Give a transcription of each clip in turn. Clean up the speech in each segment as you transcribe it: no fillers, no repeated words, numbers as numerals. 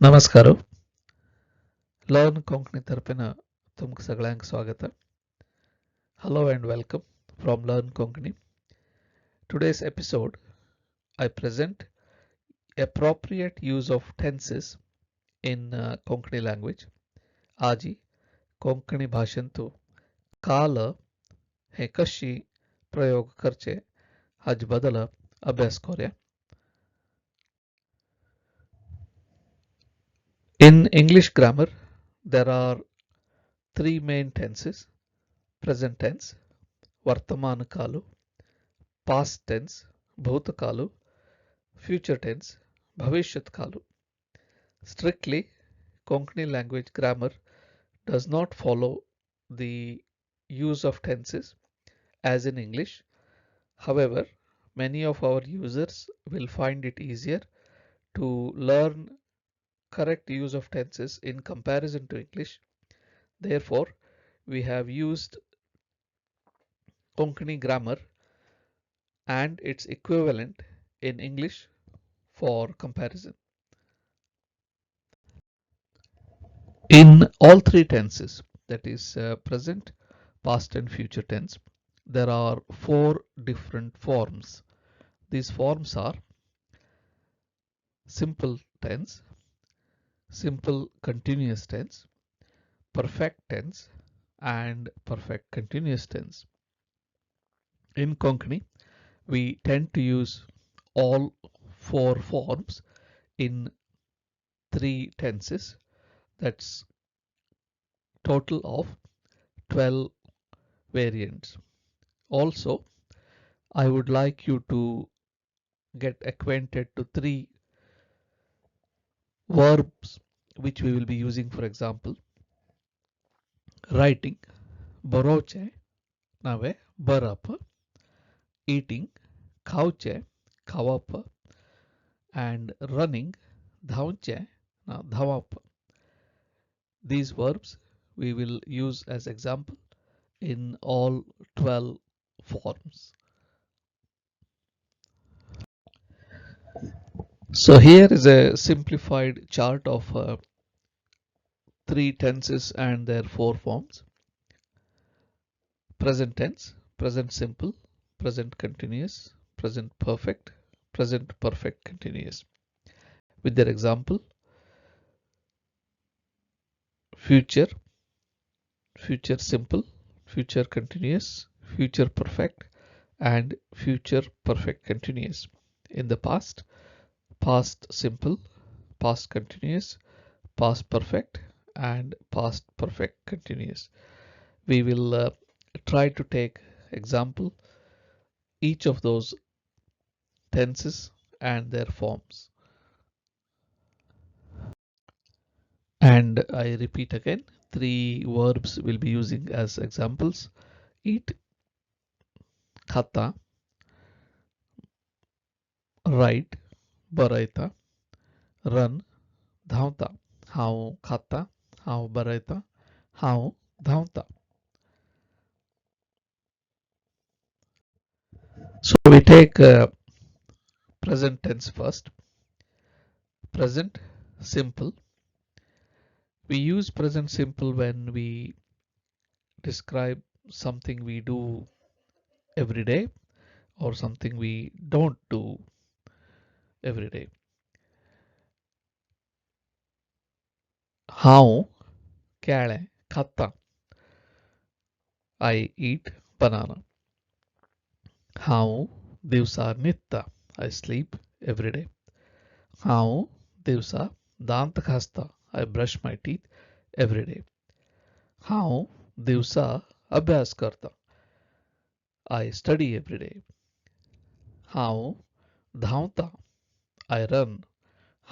नमस्कार. लर्न कोंकणी तर्फेन तुमकां सगळ्यांक स्वागत. Hello and welcome from Learn Konkani. Today's episode I present appropriate use of tenses in Konkani language. आजी कोंकणी भाशेंतु काल हे कशी प्रयोग करचे हाजे बदल अभ्यास करूया. In English grammar, there are three main tenses: present tense, vartamana kalu, past tense, bhutakalu, future tense, bhavishyat kalu. Strictly, Konkani language grammar does not follow the use of tenses as in English. However, many of our users will find it easier to learn correct use of tenses in comparison to English. Therefore, we have used Konkani grammar and its equivalent in English for comparison. In all three tenses, that is present, past and future tense, there are four different forms. These forms are simple tense, simple continuous tense, perfect tense and perfect continuous tense. In Konkani, we tend to use all four forms in three tenses. That's total of 12 variants. Also, I would like you to get acquainted to three verbs which we will be using. For example, writing, बरोवचें नावे बरप, eating, खावचें खावप, and running, धांवचें ना धांवप. These verbs we will use as example in all 12 forms. So here is a simplified chart of three tenses and their four forms. Present tense, present simple, present continuous, present perfect, present perfect continuous. With their example, future, future simple, future continuous, future perfect, and future perfect continuous. In the past, past simple, past continuous, past perfect, and past perfect continuous. We will try to take example each of those tenses and their forms. And I repeat again, three verbs we'll be using as examples: eat, khata, write, बरयता, run, धांवता. हांव खाता, हांव बरयता, हांव धांवता. So we take present tense first. Present simple. We use present simple when we describe something we do every day or something we don't do every day. हांव केळें खाता. I eat banana. हांव दिवसा न्हिदता. I sleep every day. हांव दिवसा दांत घासता. I brush my teeth every day. हांव दिवसा अभ्यास करता. I study every day. हांव धांवता. I run.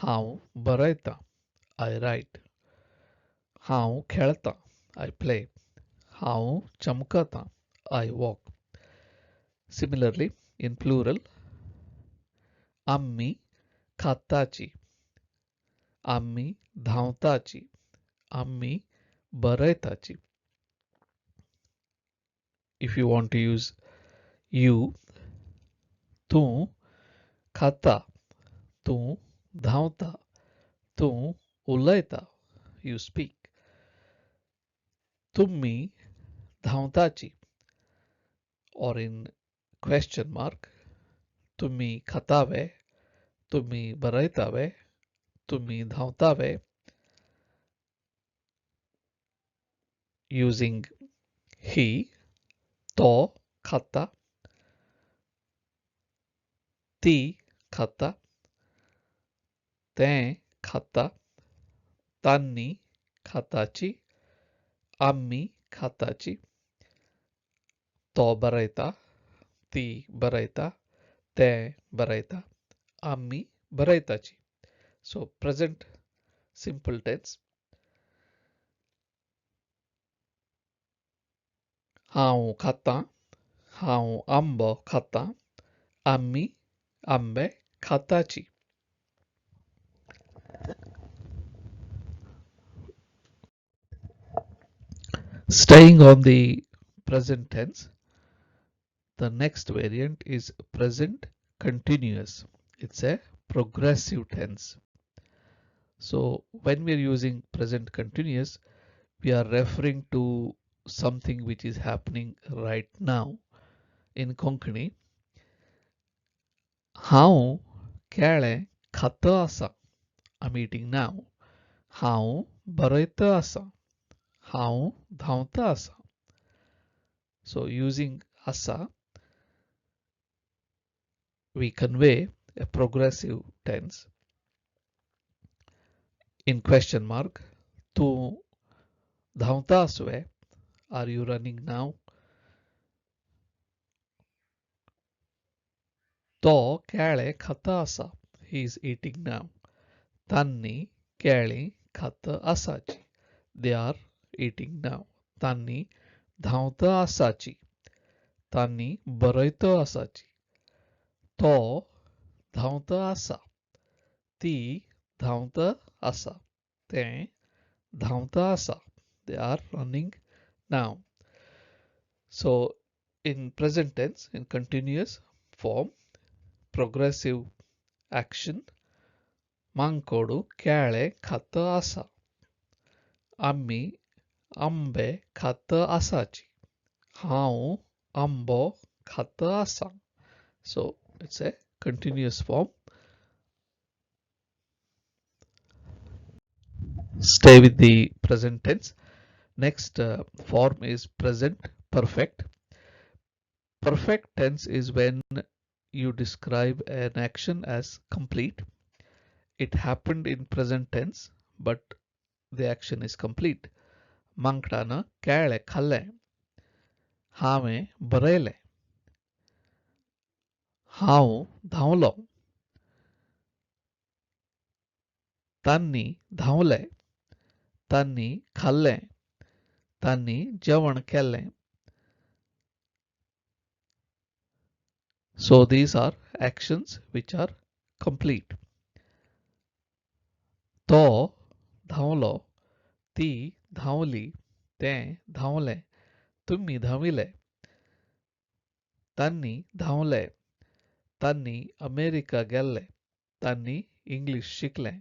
हांव बरयता. I write. हांव खेळता. I play. हांव चमकता. I walk. Similarly, in plural, आम्ही खाताची, आम्ही धांवताची, आम्ही बरयताची. If you want to use you, तूं खाता, तूं धांवता, तूं उलयता, you speak. तुम्ही धांवताची, or in question mark, तुम्ही खातावे, तुम्ही बरयतावे, तुम्ही धांवतावे, using he, तो खाता, ती खाता, तें खाता, तांनी खाताची, आम्ही खाताची. तो बरयता, ती बरयता, तें बरयता, आम्ही बरयताची. So present simple tense. हांव खाता, हांव आंबो खाता, आम्ही आंबे खाताची. Staying on the present tense, the next variant is present continuous. It's a progressive tense. So when we are using present continuous, we are referring to something which is happening right now. In Konkani, हांव केळें खाता आसा, I'm eating now. हांव बरयता आसा, हांव धांवता आसा. So using asa, we convey a progressive tense. In question mark, तूं धांवता आसवे, are you running now? तो केळें खाता आसा, he is eating now. तांनी केळीं खाता आसाची, they are eating now. तांनी धांवता आसाची, तांनी बरयता आसाची. तो धांवता आसा, ती धांवता आसा, तें धांवता आसा, they are running now. So in present tense, in continuous form, progressive action, मांकोडू केळें खाता आसा, आम्ही आंबे खाता आसाची, हांव आंबो खाता आसा. So it's a continuous form. Stay with the present tense. Next form is present perfect. Perfect tense is when you describe an action as complete. It happened in present tense, but the action is complete. मांकडान केळें खाल्लें, हांवें बरयलें, हांव धांवलो, तांनी धांवलें, तांनी खाल्लें, तांनी जेवण केलें. So these are actions which are complete. तो धांवलो, ती धांवली, तें धांवलें, तुम्ही धांविले, तांनी धांवले, तांनी अमेरिका गेल्ले, तांनी इंग्लीश शिकले,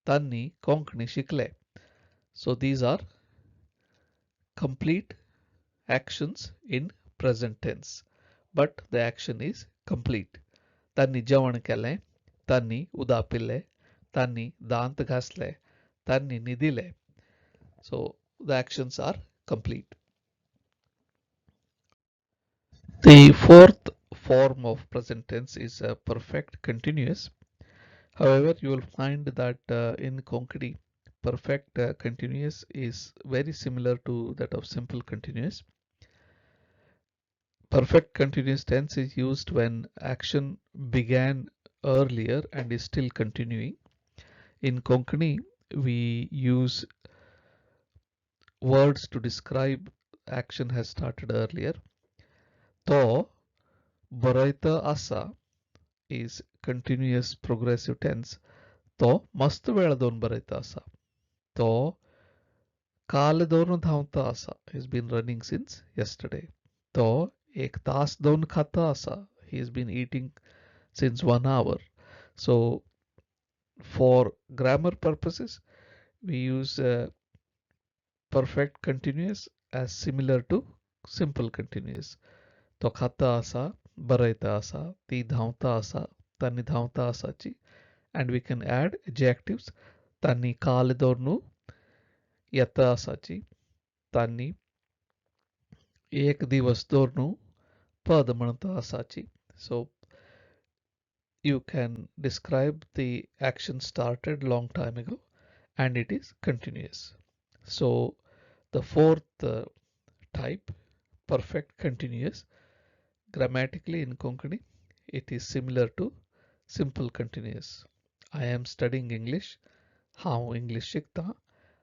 तांनी कोंकणी शिकले. So these are complete actions in present tense, but the action is complete. तांनी जेवण केलें, तांनी उदक पिलें, तांनी दांत घासले, तांनी न्हिदिलें. So the actions are complete. The fourth form of present tense is a perfect continuous. However, you will find that in Konkani, perfect continuous is very similar to that of simple continuous. Perfect continuous tense is used when action began earlier and is still continuing. In Konkani, we use words to describe action has started earlier. To बरयता आसा is continuous progressive tense. तो मस्त वेळ दोन बरयता आसा. तो काल दोन धांवता आसा. He has been running since yesterday. तो एक तास दोन खाता आसा. He has been eating since 1 hour. So for grammar purposes, we use perfect continuous as similar to simple continuous. तो खाता आसा, बरयता आसा, ती धांवता आसा, तांणी धांवता आसाची. And we can add adjectives. तांणी काल दवरून येता आसाची, तांणी एक दिवस दवरून पद म्हणता आसाची. So you can describe the action started long time ago and it is continuous. So the fourth type, perfect continuous, grammatically in Konkani it is similar to simple continuous. I am studying English, हांव English शिकता.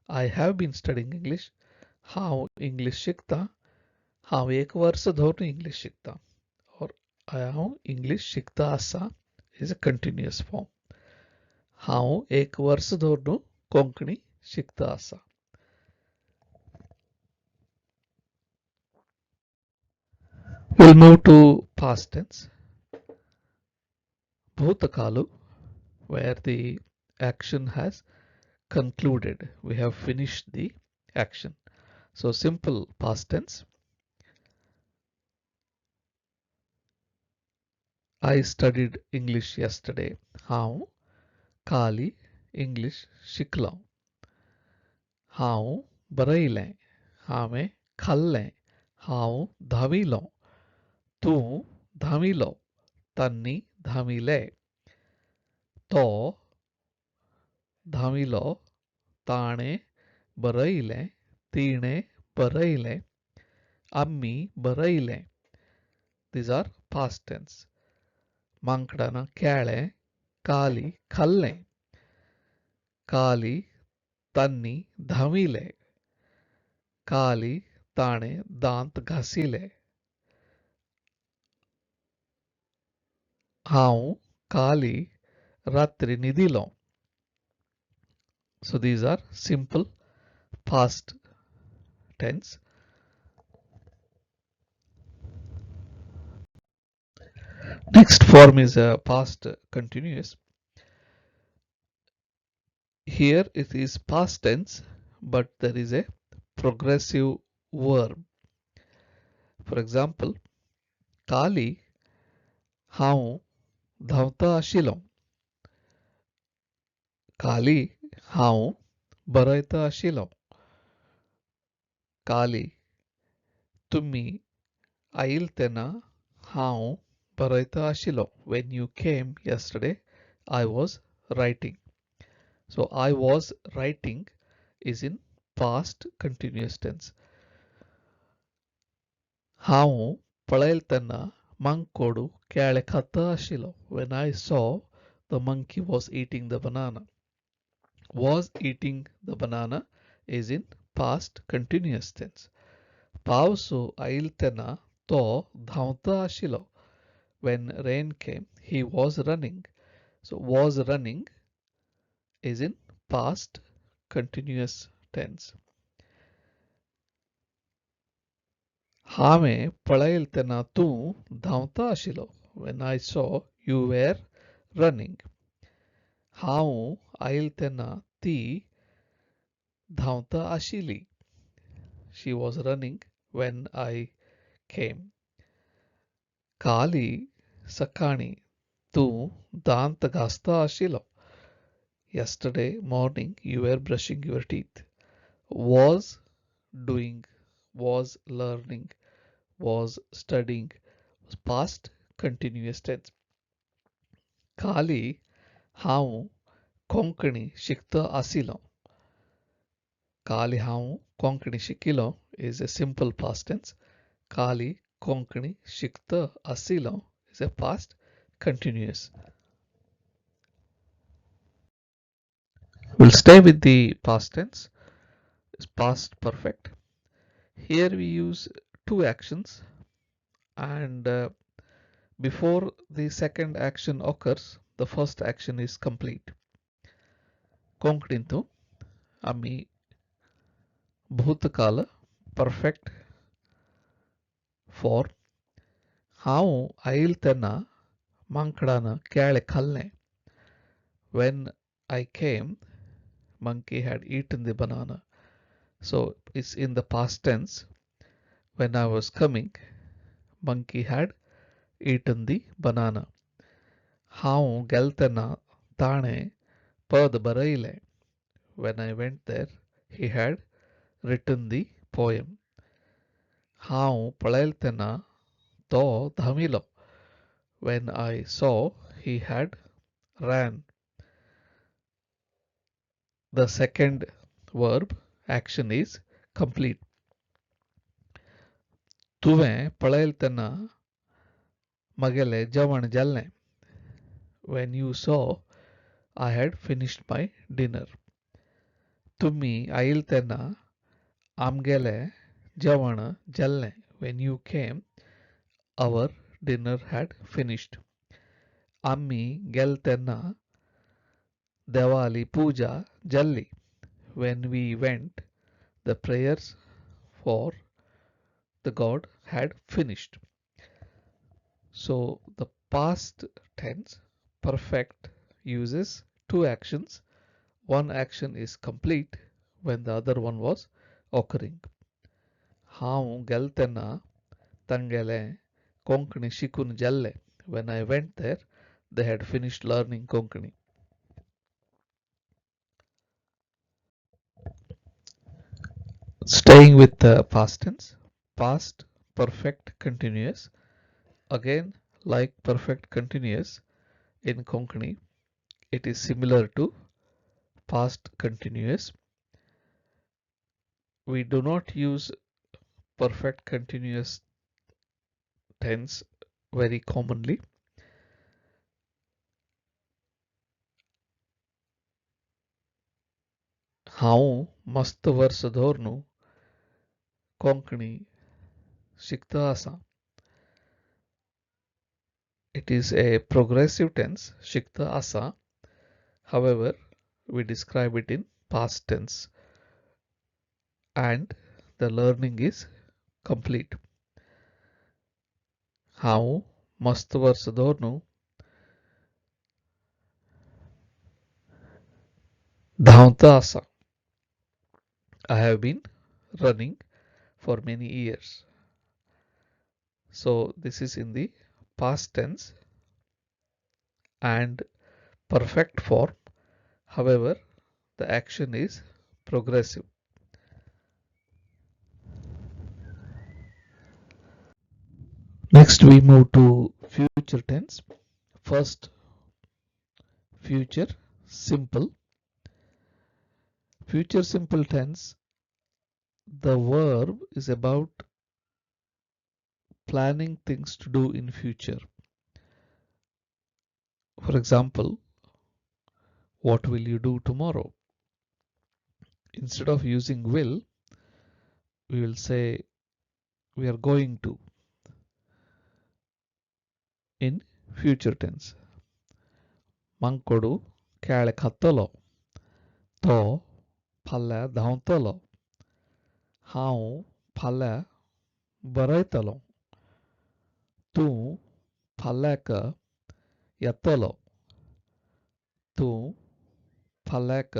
I have been studying English, हांव English शिकता. हांव एक वर्स धरून English शिकता, or हांव English शिकता आसा is a continuous form. हांव एक वर्स धरून कोंकणी शिकता आसा. We'll move to past tense. Bhutakalu, where the action has concluded. We have finished the action. So simple past tense. I studied English yesterday. हांव काली English शिकलो. हांव बरयलें. हांवें खाल्लें. हांव धांविलो. तूं धांविलो. तांणी धांविले. तो धांविलो. ताणें बरयलें. तिणें बरयलें. आमी बरयलें. These are past tense. मांकडान केळें काली खाल्लें. काली तांणी धांविले. काली ताणें दांत घासिले. हांव काली रात्री न्हिदिलो. So these are simple past tense. Next form is a past continuous. Here it is past tense, but there is a progressive verb. For example, काली हांव धांवता आशिल्लो. काली हांव बरयता आशिल्लो. काली तुमी आयिल तेन्ना हांव बरयता आशिल्लो. When you came yesterday, I was writing. So I was writing is in past continuous tense. हांव पळयल तेन्ना मांकोडू केळें खाता आशिल्लो. When I saw, the monkey was eating the banana. Was eating the banana is in past continuous tense. पावस आयल तेन्ना तो धांवता आशिल्लो. When rain came, he was running. So was running is in past continuous tense. हांवें पळयल तेन्ना तूं धांवता आशिल्लो. When I saw, you were running. हांव आयल तेन्ना ती धांवता आशिल्ली. She was running when I came. काली सकाळीं तूं दांत घासता आशिल्लो. Yesterday morning you were brushing your teeth. Was doing, was learning, was studying, was past continuous tense. काली हांव कोंकणी शिकता आशिल्लो. काली हांव कोंकणी शिकिल्लो is a simple past tense. काली कोंकणी शिकता आशिल्लो is a past continuous. We'll stay with the past tense. It's past perfect. Here we use two actions, and before the second action occurs, the first action is complete. कोंकणींतू आमी भूतकाल perfect form. हांव आयल तेन्ना मांकडान केळें खाल्लें. When I came, Monkey had eaten the banana. So it's in the past tense. When I was coming, monkey had eaten the banana. हांव गेलतना ताणें पद बरयलें. When I went there, he had written the poem. हांव पळयतना तो धांविलो. When I saw, he had ran. The second verb action is complete. तुवें पळयतना म्हगेलें जेवण जाल्लें. When you saw, I had finished my dinner. तुमी आयिल्ले तेन्ना आमगेलें जेवण जाल्लें. When you came, our dinner had finished. आमी गेले तेन्ना देवाली पूजा जाल्ली. When we went, the prayers for the god had finished. So the past tense perfect uses two actions. One action is complete when the other one was occurring. हांव गेल तेन्ना तांगेलें कोंकणी शिकून जाल्लें. When I went there, they had finished learning Konkani. Staying with the past tense, past perfect continuous. Again, like perfect continuous in Konkani, it is similar to past continuous. We do not use perfect continuous tense very commonly. हांव मस्त वर्स धरून कोंकणी शिकता आसा. It is a progressive tense, शिकता आसा. However, we describe it in past tense and the learning is complete. हांव मस्त वर्स धरून धांवता आसा. I have been running for many years. So this is in the past tense and perfect form. However, the action is progressive. Next we move to future tense. First, future simple. Future simple tense, the verb is about planning things to do in future. For example, what will you do tomorrow? Instead of using will, we will say we are going to in future tense. Mankodu केळे खातलो, तो फाल्यां धांवतलो, हांव फाल्यां बरयतलो, तूं फाल्यांक येतलो, तूं फाल्यांक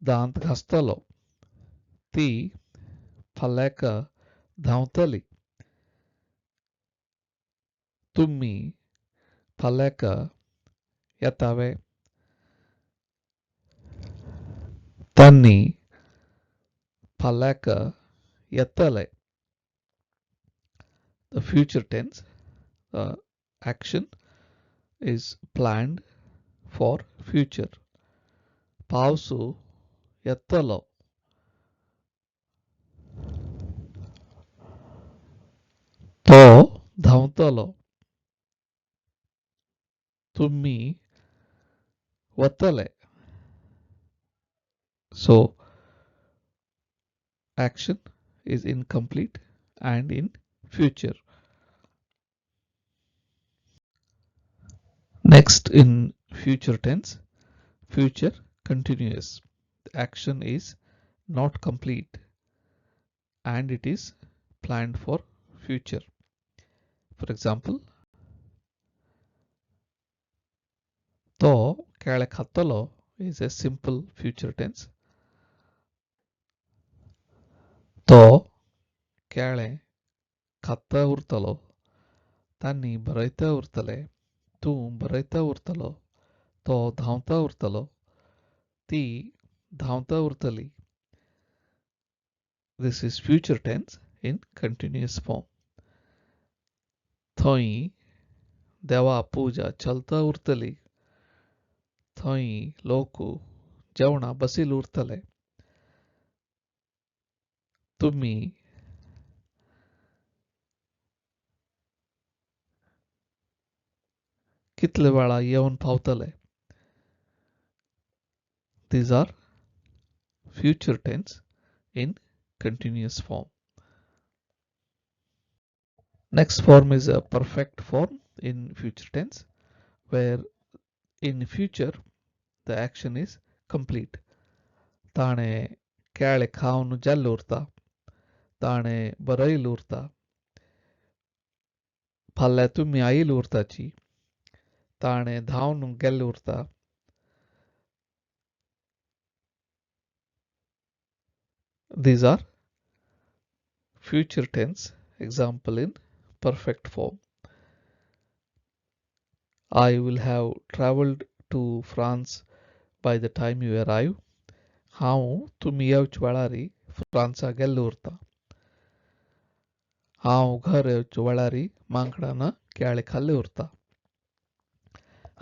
दांत घासतलो, ती फाल्यांक धांवतली, तुमी फाल्यांक येतावे, तांणी फाल्यांक येतले. The future tense, the action is planned for future. पावसु येतलो, तो धांवतलो, तुमी वतले. So action is incomplete and in future. Next, in future tense, future continuous. The action is not complete and it is planned for future. For example, तो केळे खातलो is a simple future tense. तो केळें खाता उरतलो, तांणी बरयता उरतले, तूं बरयता उरतलो, तो धांवता उरतलो, ती धांवता उरतली. This is future tense in continuous form. थंय देवा पूजा चलता उरतली, थंय लोक जेवणा बसील उरतले, तुमी कितले वेळा येवन पावतले. These are future tense in continuous form. Next form is a perfect form in future tense, where in future the action is complete. ताणे केळे खावन जाल्लें उरता, ताणे बरयलें उरता, फाल्यां तुमी आयिल्ले उरताची, ताणे धांवन गेल्लें उरता. These are future tense example in perfect form. I will have traveled to France by the time you arrive. हांव तुमी येवचे वेळारी फ्रांसा गेल्लो उरता. हांव घर येवचे वेळारी मांकडान केळे खाल्ले उरता.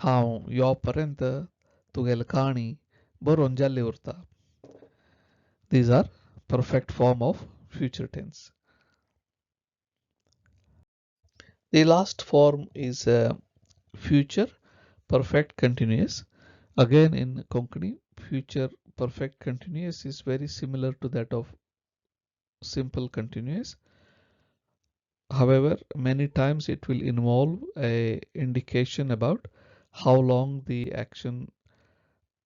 हांव यो पर्यंत तुगेली काणी बरोवन जाल्ली उरता. These are perfect form of future tense. The last form is future perfect continuous. Again in Konkani, future perfect continuous is very similar to that of simple continuous. However, many times it will involve a indication about how long the action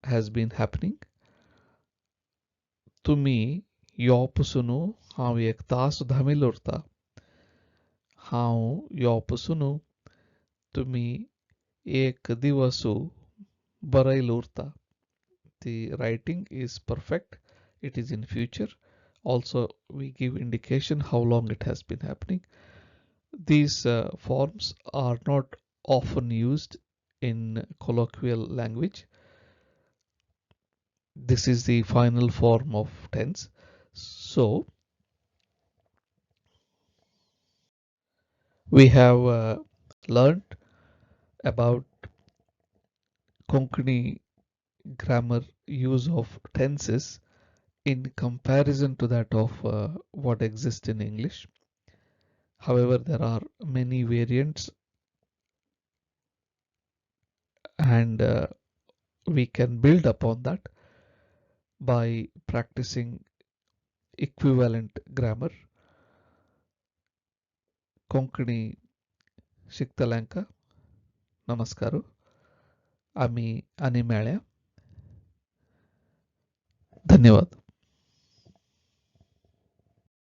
has been happening. तुमी यो पसून हांव एक तास धामील उरता. हांव यो पसून तुमी एक दिवस बरयल उरता. The writing is perfect. It is in future. Also, we give indication how long it has been happening. These forms are not often used in colloquial language. This is the final form of tense. So we have learned about Konkani grammar use of tenses in comparison to that of what exists in English. However, there are many variants and we can build upon that by practicing equivalent grammar. Konkani शिकतल्यांक नमस्कार. आमी आनी मेळ्या. धन्यवाद.